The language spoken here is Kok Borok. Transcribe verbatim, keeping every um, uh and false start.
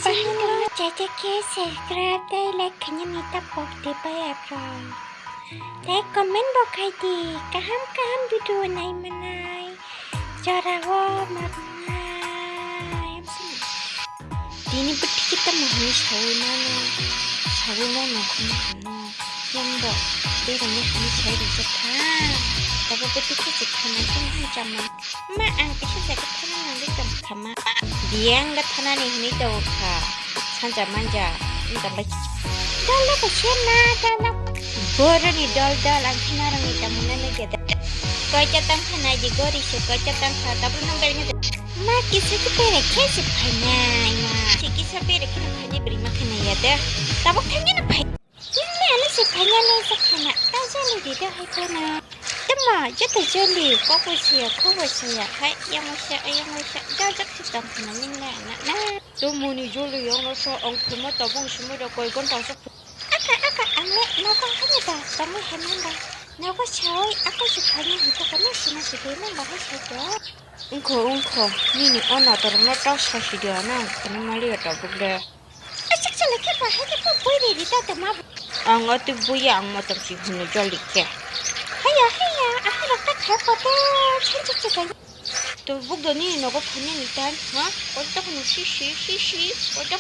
Channel o chacha khe subscribe tei like khainani ta pok de baya bro. Tei comment bo khai di, kaham kaham video nai manai. Jora o ma manai. Tini bwtwi khe tamo hinwi saui mano, saui mano khe ma hino. Yang bo berani hinwi sai rijak kha. Tabo bwtwi khe se thana khe ma chama. Ma, ang kisa jaga thana nangwi tong kha ma. Biyang da thanani hinwi tong kha. Sanja manja wng tong bai. Dal da kaisa na, dal da. Boroni dal dal ang khe narwngni tamo nai nai khe da. Koita tang kha nai di gori se koita tang kha tabuk nang bai nai. Ma kisa khe bere khe se phainai ma. Se kisa bere khe phainai bwrwi ma khe nai ya de. Tabuk thangya na phai. Nini ani se khaina le se khana ta jali di da hai khana. Tama joto jali kokoi se ya khoboi se ya hai yang waisa yang waisa da jak se tong khana nini le na na. To muni jali yang waisa ang khuma tabung sumui da koi gonta sa. Aka aka ang le nogo hanya da tamo hanya da. Nogo sawi ako se khaina hinta kama sina se de nang bahai sai do. Ungkho ungkho nini o notorno ta sasi de nang khana mali ya tabuk de. Aswk chwla khe bahai khe kok bui ri ri ta tongma bo. Ang o twi buya ang motom si hwnwi joli khe. Haya haya, ahai rok ta kha kotor chhai chuk chuk kha. To buk do nini nogo phanya ni tan ha? Oi ta hwnwi si si si si. Oi ta